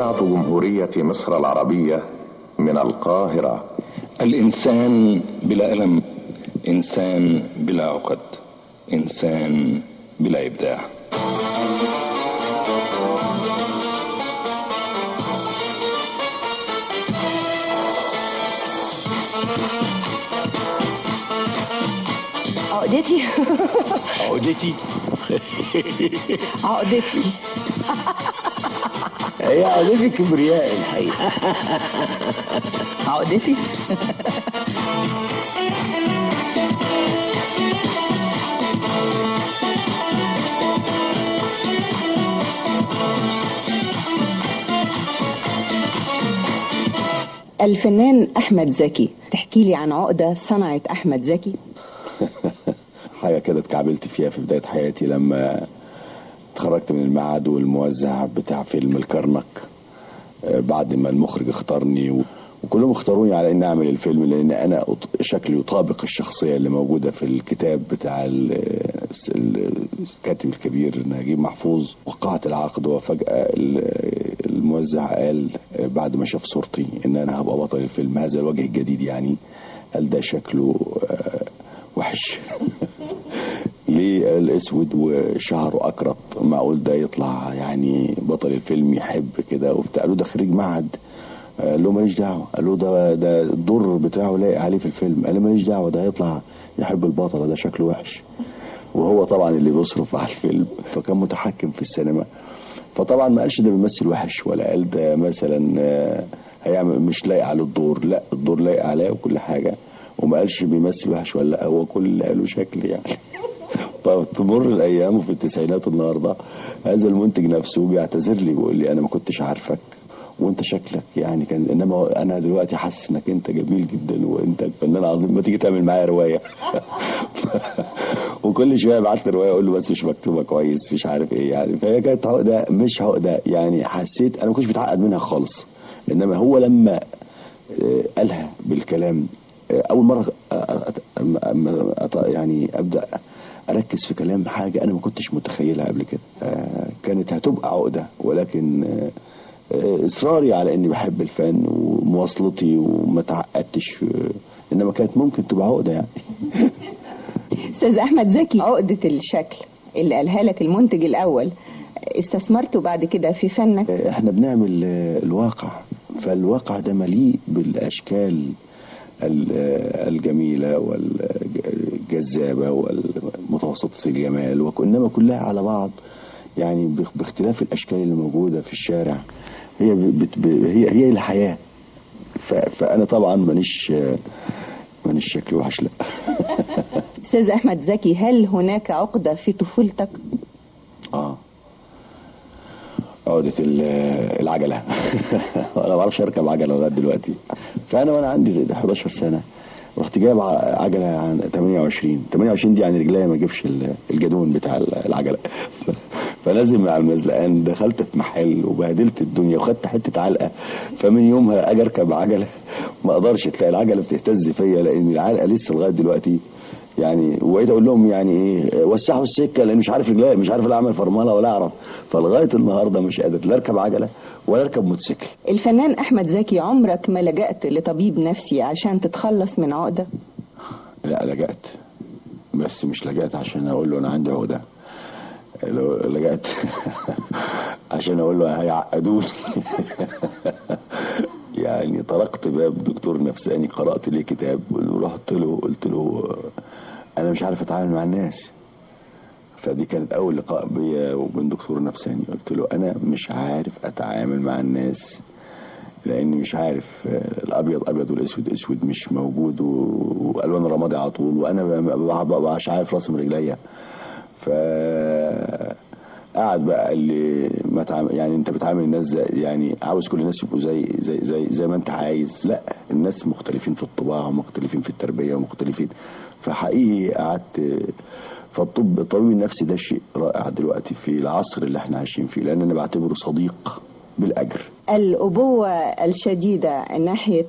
إذاعة جمهورية مصر العربية من القاهرة. الإنسان بلا ألم، إنسان بلا عقد، إنسان بلا إبداع. عقدتي. عقدتي. عقدتي. هي عقدتي كبرياء الحقيقة. عقدتي. الفنان أحمد زكي، تحكي لي عن عقدة صنعت أحمد زكي؟ حاجة كده اتكعبلت فيها في بداية حياتي لما اتخرجت من المعهد، والموزع بتاع فيلم الكرنك بعد ما المخرج اختارني وكلهم اختاروني على ان اعمل الفيلم، لان انا شكلي يطابق الشخصية اللي موجودة في الكتاب بتاع الكاتب الكبير نجيب محفوظ. وقعت العقد، وفجأة الموزع قال بعد ما شاف صورتي ان انا هبقى بطل الفيلم، هذا الوجه الجديد يعني، قال ده شكله وحش. ليه؟ الاسود وشعره اكرت، معقول ده يطلع يعني بطل الفيلم يحب كده وبتاع؟ قالوا ده خريج معهد. قال له ماليش دعوه. قال له ده الدور بتاعه لايق عليه في الفيلم. قال له ماليش دعوه، ده هيطلع يحب البطلة، ده شكله وحش. وهو طبعا اللي بيصرف على الفيلم، فكان متحكم في السينما. فطبعا ما قالش ده بيمثل وحش، ولا قال ده مثلا هيعمل مش لايق على الدور، لا الدور لايق عليه وكل حاجة، وما قالش بيمثل وحش ولا لا، هو كل اللي قاله شكل يعني. فتمر الايام، وفي التسعينات النهارده هذا المنتج نفسه بيعتذر لي بيقول لي انا ما كنتش عارفك وانت شكلك يعني كان، انما انا دلوقتي حاسس انك انت جميل جدا وانت فنان عظيم، ما تيجي تعمل معايا رواية. وكل شوية ابعت له رواية اقول له بس مش مكتوبة كويس، مش عارف ايه يعني. فهي كانت عقده مش عقده يعني، حسيت انا ما كنتش بتعقد منها خالص، انما هو لما قالها بالكلام اول مرة يعني ابدا اركز في كلام حاجة انا ما كنتش متخيلها قبل كده، كانت هتبقى عقده، ولكن اصراري على اني بحب الفن ومواصلتي وما تعقدتش، انما كانت ممكن تبقى عقده يعني. استاذ احمد زكي، عقده الشكل اللي قالها لك المنتج الاول استثمرته بعد كده في فنك؟ احنا بنعمل الواقع، فالواقع ده مليء بالاشكال الجميلة والجذابة والمتوسطة الجمال، وإنما كلها على بعض يعني باختلاف الأشكال اللي موجودة في الشارع، هي هي الحياة. فأنا طبعا مانيش شكلي وحش، لا. أستاذ أحمد زكي، هل هناك عقدة في طفولتك؟ عقدة العجلة. أنا ما بعرفش أركب عجلة لغاية دلوقتي. فأنا وأنا عندي 11 سنة رحت جايب عجلة عن 28 دي، يعني رجليا ما اجيبش الجدون بتاع العجلة. فلازم مع المزلقان دخلت في محل وبهدلت الدنيا وخدت حتة علقة. فمن يومها أجي أركب عجلة ما أقدرش، تلاقي العجلة بتهتز فيا، لأن العلقة لسه لغاية دلوقتي يعني. وبقيت اقول لهم يعني ايه، وسعوا السكة، لان مش عارف رجلي، مش عارف لا اعمل فرمله ولا اعرف. فلغايه النهارده مش قادر لا اركب عجله ولا اركب موتوسيكل. الفنان احمد زكي، عمرك ما لجأت لطبيب نفسي عشان تتخلص من عقده؟ لا لجأت، بس مش لجأت عشان اقول له انا عندي عقده، لجأت عشان اقول له هيعقدوني. يعني طرقت باب دكتور نفساني، قرأت ليه كتاب، ورحت له قلت له أنا مش عارف أتعامل مع الناس. فدي كانت أول لقاء بيا وبين دكتور نفساني، قلت له أنا مش عارف أتعامل مع الناس، لأني مش عارف الأبيض أبيض والأسود أسود مش موجود، وألوان رمادي على طول، وأنا مش عارف راسم رجليا. ف قعد بقى قال لي ما يعني انت بتعامل الناس زي، يعني عاوز كل الناس يبقوا زي زي زي زي ما انت عايز. لا، الناس مختلفين في الطباع ومختلفين في التربية ومختلفين. فحقيقي قعدت. فالطب الطبيب النفسي ده شيء رائع دلوقتي في العصر اللي احنا عايشين فيه، لان انا بعتبره صديق بالاجر. الابوة الشديدة ناحية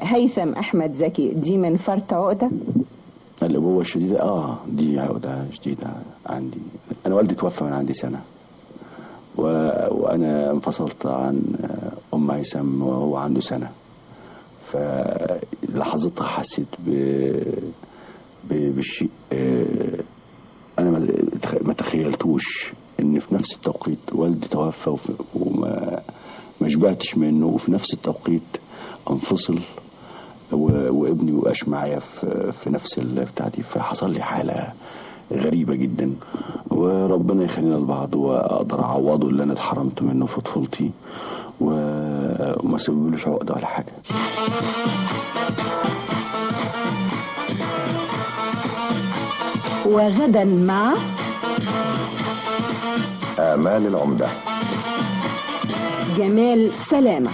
هيثم احمد زكي دي من فرط عقده؟ الأبوة الشديدة دي عقدة شديدة عندي. أنا والدي توفى وأنا عندي سنة، وانا انفصلت عن ام هيثم وهو عنده سنة، فلحظتها حسيت بشيء انا ما تخيلتوش، ان في نفس التوقيت والدي توفى وما ما شبعتش منه، وفي نفس التوقيت انفصل وابني مبقاش معايا في نفس بتاعتي. فحصل لي حاله غريبة جدا، وربنا يخلينا لبعض واقدر اعوضه اللي انا اتحرمت منه في طفولتي، وما سببلوش عقده ولا حاجة. وغدا مع آمال العمدة، جمال سلامة.